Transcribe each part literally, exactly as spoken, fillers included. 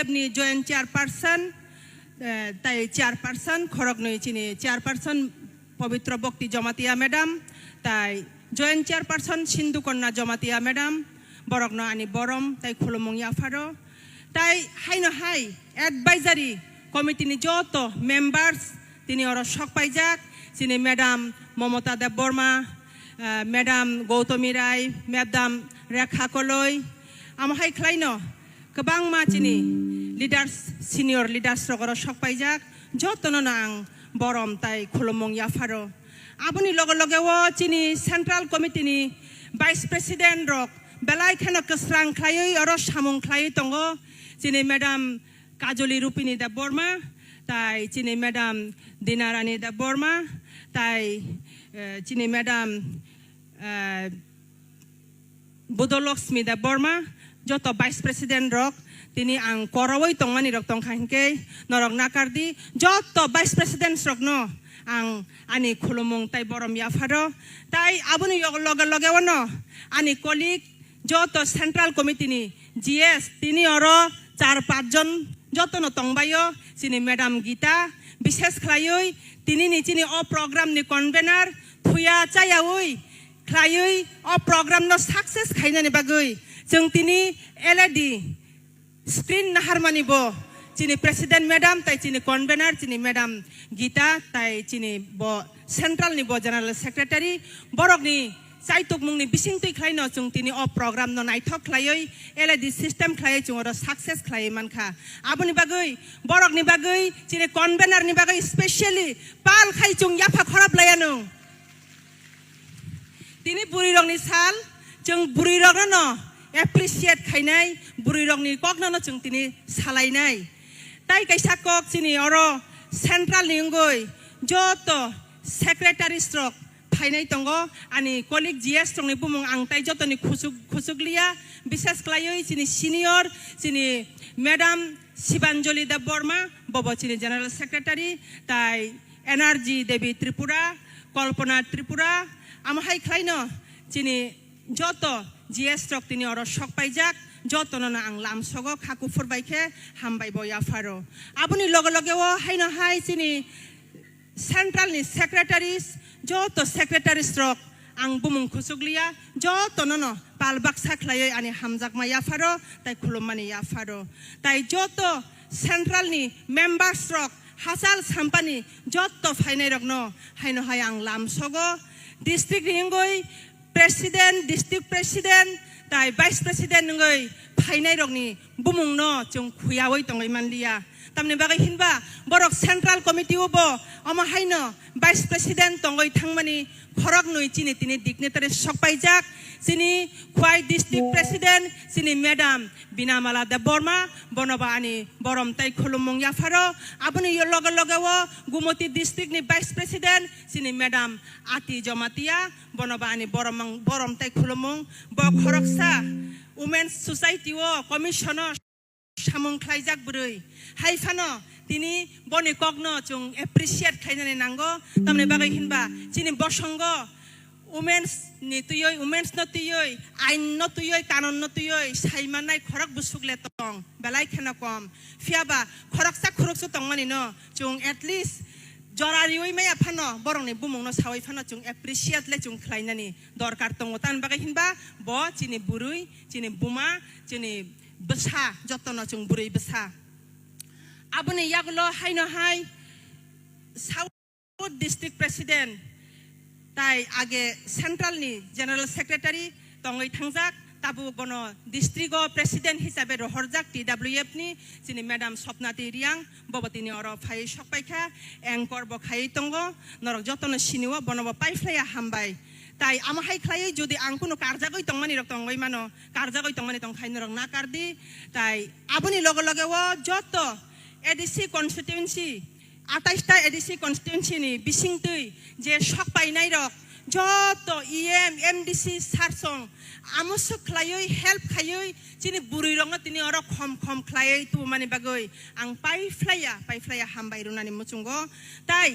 ni joint chairperson, eh, tai chairperson, khoroknwi chini chairperson Pabitra Bhakti Jamatia madam, tai joint chairperson Sindhu Kanya Jamatia madam, borokno ani borom tai khulumung yapharo. Tai haino hai advisory committee ni joto members tini oro sok paijak, chini madam Momota Debbarma, eh, madam Gautami Rai, madam Rekha Koloi, amo hai khlaino kwbangma chini leaders, senior leaders rok oro sok paijak, jotono no ang borom tai khulumung yapharo. Aboni loge loge o chini central committee ni vice president rok belai kheno kwsrang khlaiwi oro samung khlaiwi tongo, chini madam Kajoli Rupini Debbarma, tai chini madam Dinarani Debbarma, tai, eh, chini madam, eh, Budolokshmi Debbarma, joto vice president rok, tini ang korowi tongmani rok tongkha hinkhe norok nakardi, joto vice president rokno ang ani khulumung tai borom yapharo, tai aboni yog-, loge loge ono ani colleague joto central committee ni G S tini oro char panch jon jotono tongbaio, chini madam Gita, bishes khlaiwi tini ni chini o program ni convener thuya chayawi khlaiwi o program no success khainani bagwi chwng tini L A D screen naharmani bo chini president madam tai chini convener chini madam Gita tai chini bo central ni bo general secretary borokni chaitukmungni bisingtwi khlaino chwng tini o program no naithok khlaiwi L A D system khlaiwi chwng oro success khlaiwi mankha. Aboni bagwi borokni bagwi chini convener ni bagwi specially pal khai chwng yapha khorap laianung. Tini bwrwi rokni sal, chwng bwrwi rokno no appreciate khainai, bwrwi rokni kokno no chwng tini salainai. Tai kaisa kok chini oro central ni wngwi joto secretaries rok phainai tongo, ani colleague G S rokni bumung ang tai jotoni khusuk, khusuk liya, bishes khlaiwi chini senior, chini madam Sibanjali Debbarma, bobo chini general secretary, tai N R G Devi Tripura, Kalpana Tripura, amo hai khlaino chini joto G S rok tini oro sok paijak, jotono no ang lamsogo kha kuphur bai khe hambai bo yapharo. Aboni loge loge o haino hai chini central ni secretaries, joto secretaries rok ang bumung khusuk liya, jotono no pal baksa khlaiwi ani hamjakma yapharo tai khulummani yapharo. Tai joto central ni members rok hachal sampani joto phainai rokno haino hai ang lamsogo. District ni wngwi president, district president tai vice president wngwi phainai rokni bumungno chwng khuyawi tongwi manliya. Tamni bagwi hinba borok central committee o bo omo haino vice president tongwi thangmani khoroknwi chini tini dignitary sokpaijak, chini Khwai district president, chini madam Binamala Debbarma, bono bo ani borom tai khulumung yapharo. Aboni loge loge o Gumoti district ni vice president, chini madam Ati Jamatia, bono bo ani borom, borom tai khulumung. Bo khoroksa Women's Society o commission o samung khlaijak bwrwi. Hai phano tini boni kokno chwng appreciate khlainani nango. Tamni bagwi hinba chini bosongo women's ni twiwi, women's no twiwi, ain no twiwi, kanon no twiwi sai mannai khorok bwswk le tong, belai kheno kom. Phiya ba khoroksa khoroksa tongmani no chwng at least jora riwi maya phano borokni bumungno sawi phano chwng appreciate le chwng khlainani dorkar tongo. Tamni bagwi hinba bo chini bwrwi, chini buma, chini bwsa, jotono chwng bwrwi bwsa. Aboni yagulo haino hai South District President tai age Central ni General Secretary tongwi thangjak, tabuk bono district o President hisabe rohorjak T W F ni chini Madam Swapnati Reang, bobo tini oro phai sokpaikha, anchor bo khaiwi tongo, norok jotono sinio, bono bo paiphlaiya hambai. Tai amo hai khlaiwi jodi ang kunu karjagwi tongmani rok tongwi mano, karjagwi tongmani tongkhai norok nakardi. Tai aboni loge loge o joto A D C constituency, atais ta A D C constituency ni bisingtwi je sok painai rok joto E M, M D C sarsong amoswk khlaiwi help khaiwi chini bwrwi rokno tini oro khom khom khlaiwi tubumani bagwi ang paiphlaiya, paiphlaiya hambai rwnani muchungo. Tai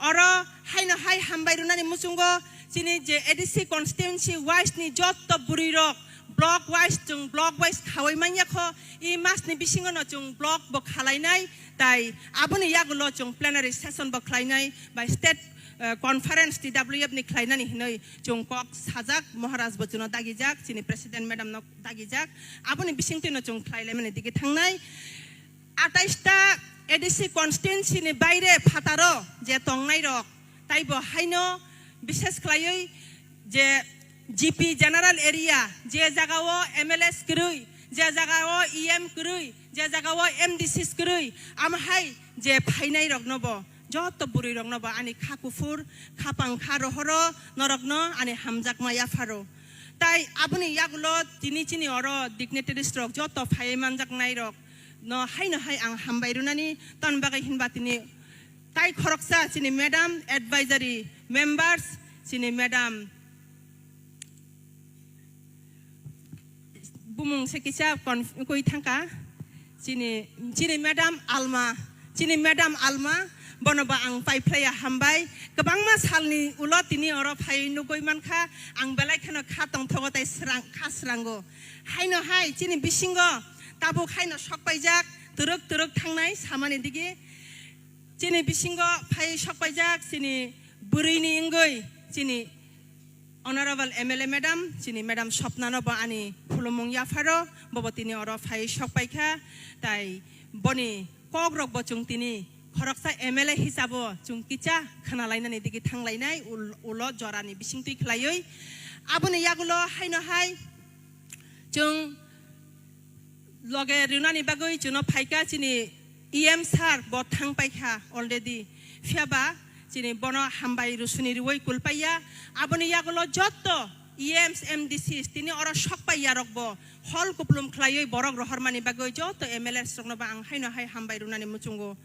oro haino hai hambai rwnani muchungo chini je A D C constituency wise ni joto bwrwi rok Block wise chwng block wise khawi manya kho, i mas ni bisingo no chwng block bo khalainai, tai aboni yagulo chwng plenary session bo khlainai, bai state, eh, conference T W F ni khlainani hinwi chwng kok sajak, Maharaj bo chwngno dagijak, chini president madam no dagijak, aboni bisingtwi no chwng khlailaimani digi thangnai. Atais ta A D C constituency ni baire phataro je tongnai rok, taibo haino bishes khlaiwi je G P general area, je jaga o M L As kwrwi, je jaga o E M kwrwi, je jaga o M D Cs kwrwi, amo hai je phainai rokno bo, joto bwrwi rokno bo ani kha kuphur, kha pangkha rohoro norokno ani hamjakma yapharo. Tai aboni yagulo tini chini oro dignitaries rok joto phaiwi manjaknai rok no haino hai ang hambai rwnani, tamni bagwi hinba tini tai khoroksa chini madam advisory members, chini madam bumung se kisa kon-, koi thangka, chini, chini madam Alma, chini madam Alma, bono bo ang paiphlaiya hambai. Kwbangma salni ulo tini oro phai nugui mankha, ang belai kheno kha tongthogo tai srang, kha srango. Haino hai chini bisingo tabuk haino sokpaijak, twrwk twrwk thangnai samani digi. Chini bisingo phai sokpaijak chini bwrwini wngwi chini Honorable M L A madam, chini madam Swapna no bo ani khulumung yapharo, bobo tini oro phai sokpaikha, tai boni kokrok bo chwng tini khoroksa M L A hisabo chwng kicha khwnalainani digi thanglainai ul-, ulo jorani bisingtwi khlaiwi. Aboni yagulo haino hai chwng loge rinani bagwi chwngno phaikha chini E M sir bo thang paikha already. Phiya ba chini bono hambai rusuni riwi kulpaiya. Aboni yagulo jotto E Ms, M D Cs tini oro sokpaiya rok bo hol kuplum khlaiwi borok rohormani bagwi jotto M L As rokno bo ang haino hai hambai runani muchungo.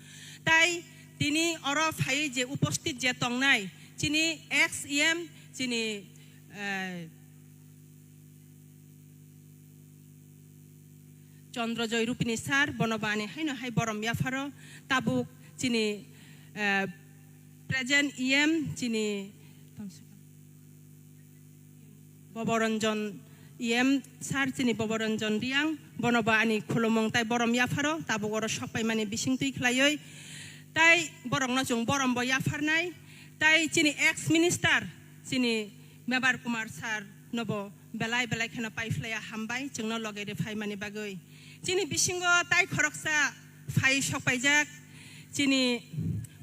Tai tini oro phaiwi je uposthit je tongnai chini ex E M chini, eh, Chandra Joy Rupini sir, bono bo ani haino hai borom yapharo, tabuk chini, eh, present E M chini Boboranjan E M sir, chini Boboranjan Riang, bono bo ani khulumung tai borom yapharo, tabuk oro sokpaimani bisingtwi khlaiwi. Tai borokno chwng borom bo yapharnai, tai chini ex minister, chini Mebar Kumar sir no bo belai belai kheno paiphlaiya hambai chwngno loge rwphaimani bagwi. Chini bisingo tai khoroksa phai sokpaijak, chini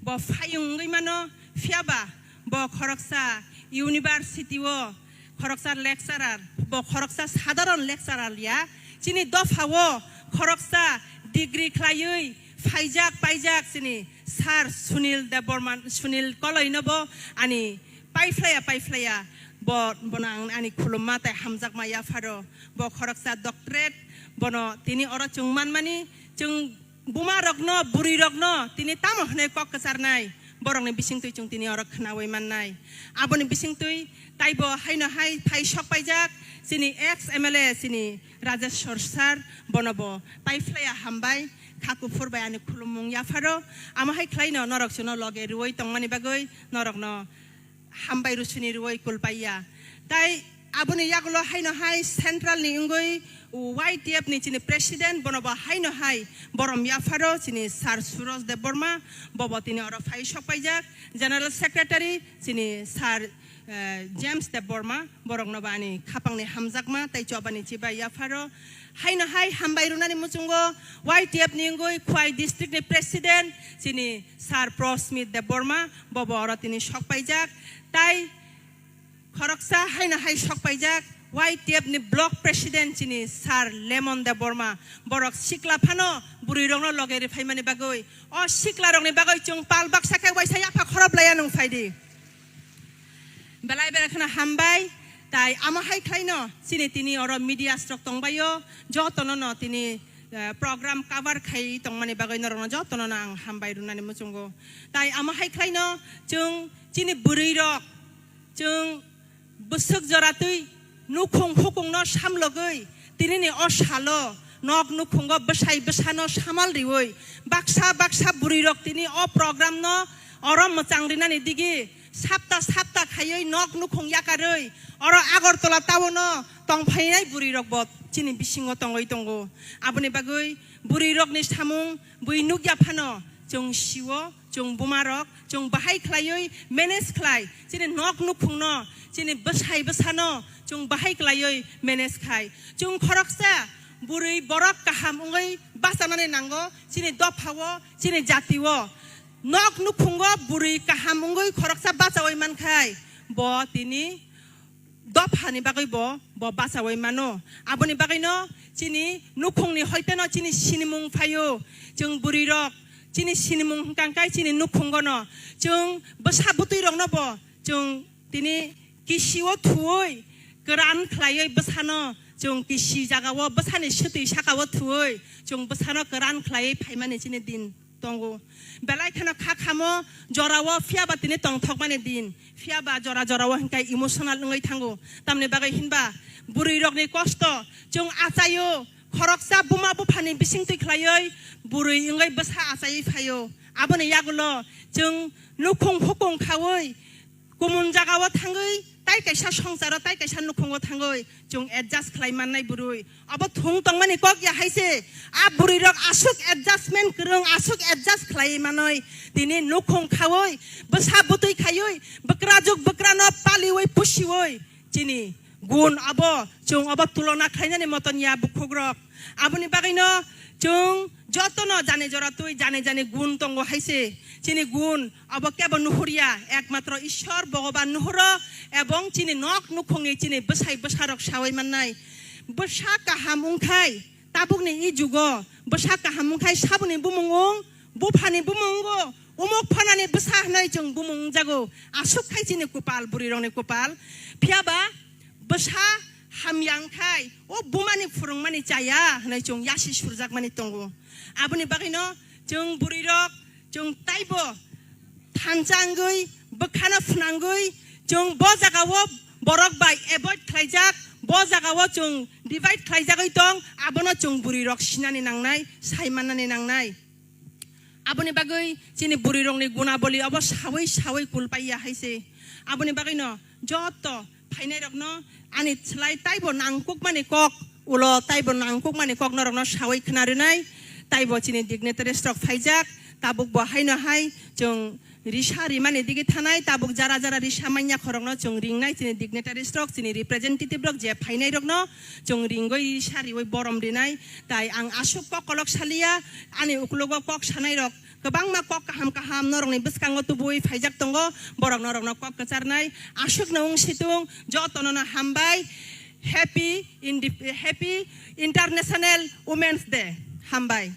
bo phayung wngwi mano, phiya ba bo khoroksa university o khoroksa lecturer, bo khoroksa sadharon lecturer ya, chini dopha o khoroksa degree khlaiwi phaijak paijak chini sir Sunil Debbarma, Sunil Koloi no bo ani paiphlaiya, paiphlaiya, bo, bono ang ani khulumma tai hamjakma yapharo. Bo khoroksa doctorate, bono tini oro chwng manmani, chwng buma rokno, bwrwi rokno tini tamo hwnwi kok kwcharnai, borokni bisingtwi chwng tini oro khnawi mannai. Aboni bisingtwi taibo haino hai phai sokpaijak chini ex M L A chini Rajeshwar sir, bono bo paiphlaiya hambai, kha kuphur bai ani khulumung yapharo. Amo hai khlaino norok chwngno loge rwwi tongmani bagwi norokno hambai rusuni rwui kulpaiya. Tai aboni yagulo haino hai central ni wngwi Y T F ni chini president, bono bo haino hai borom yapharo chini sir Suraj Debbarma, bobo tini oro phai sokpaijak. General secretary chini sir, eh, James Debbarma, borokno bo ani khapangni hamjakma tai chobani chibai yapharo. Haino hai hambai runani muchungo Y T F ni wngwi Khwai district ni president chini sir Prosmit Debbarma, bobo oro tini sokpaijak. Tai khoroksa haino hai sokpaijak Y T F ni block president chini sir Lemon Debbarma, borok sikla phano bwrwi rokno loge rwphaimani bagwi. O sikla rokni bagwi chwng pal baksa khe waisa yapha khorop laiya nung phaidi. Belai belai kheno hambai, tai amo hai khlaino chini tini oro medias rok tongbaio, jotono no tini, eh, program cover khai tongmani bagwi norokno jotono no ang hambai runani muchungo. Tai amo hai khlaino chwng chini bwrwi rok, chwng bwswk jora twi nukhung hukungno samlogwi tinini o salo nok nukhungo bwsai bwsano samal riwi baksa baksa bwrwi rok tini o program no oro mwchang rinani digi sapta sapta khaiwi nok nukhung yakarwi oro Agartala town-o tongphainai bwrwirokbo chini bisingo tongwi tongo. Aboni bagwi bwrwirokni samung bui nukya phano chwng sio, chwng bumarok, chwng bahai khlaiwi manage khlai, chini nok nukhungno, chini bwsai bwsano chwng bahai khlaiwi manage khai. Chwng khoroksa bwrwi borok kaham wngwi bachanani nango chini dophao, chini jatio. Nok nukhungo bwrwi kaham wngwi khoroksa bachaui mankhai, bo tini dophani bagwi bo, bo bachaui mano. Aboni bagwino chini nukhungni hoiteno chini sinimung phaio. Chwng bwrwirok chini sinimung hwnkha khe chini nukhungono. Chwng bwsa bwtwirokno bo chwng tini kisio thuwi kwran khlaiwi bwsano chwng kisi jagao bwsani swtwi sakao thuwi chwng bwsano kwran khlaiwi phaimani chini din tongo. Belai kheno kha khamo jorao phiya ba tini tongthokmani din. Phiya ba jora jorao hwnkhe emotional wngwi thango. Tamni bagwi hinba bwrwirokni kosto chwng achaio, khoroksa buma buphani bisingtwi khlaiwi bwrwi wngwi bwsa achaiwi phaio. Aboni yagulo chwng nukhung hukung khaui kumun jagao thangwi tai kaisa songsaro tai kaisa nukhungo thangwi chwng adjust khlai mannai bwrwi. Abo thung tongmani kok ya hai se. A bwrwirok aswk adjustment kwrwng, aswk adjust khlai manwi tini nukhung khaui, bwsa bwtwi khaiui, bwkrajuk bwkrano paliui pusiui chini gun abo chwng abo tulona khlainani moton ya bukhukrok. Aboni bagwino chwng jotono jani jora twi jani jani gun tongo hai se. Chini gun abo kebo nuhurya, ekmatro Ishwar Bhogoban nuhuro ebong chini nok nukhungni chini bwsai bwsarok saui mannai. Bwsa kaham wngkhai, tabukni i jugo bwsa kaham wngkhai saboni bumung wng, buphani bumung wngo, umuk phanani bwsa hwnwi chwng bumung wngjago. Aswk khai chini kupal, bwrwirokni kupal. Phiya ba bwsa hamya wngkhai o bumani phwrwngmani chaya hwnwi chwng yasi surjakmani tongo. Aboni bagwino chwng bwrwirok chwng taibo thansa wngwi bwkhano phnangwi chwng bo jagao borok bai avoid khlaijak, bo jagao chwng divide khlaijagwi tong, abono chwng bwrwirok sinani nangnai, sai mannani nangnai. Aboni bagwi chini bwrwirokni gunaboli abo saui saui kulpaiya hai se. Aboni bagwino joto phainairokno ani slai taibo nangkukmani kok, ulo taibo nangkukmani kok norokno saui khna rwnai, taibo chini dignitaries rok phaijak, tabuk bo haino hai chwng risa rimani digi thanai, tabuk jara jara risa manya khorokno chwng ringnai chini dignitaries rok, chini representative rok je phainai rokno chwng ringwi risa riwi borom rinai. Tai ang aswk kok kolok saliya, ani uklogo kok sanai rok kwbangma kok kaham kaham norokni bwskango tubui phaijak tongo, borok norokno kok kwcharnai. Aswkno wng situng, jotono no hambai. Happy Indi-, Happy International Women's Day. Hambai.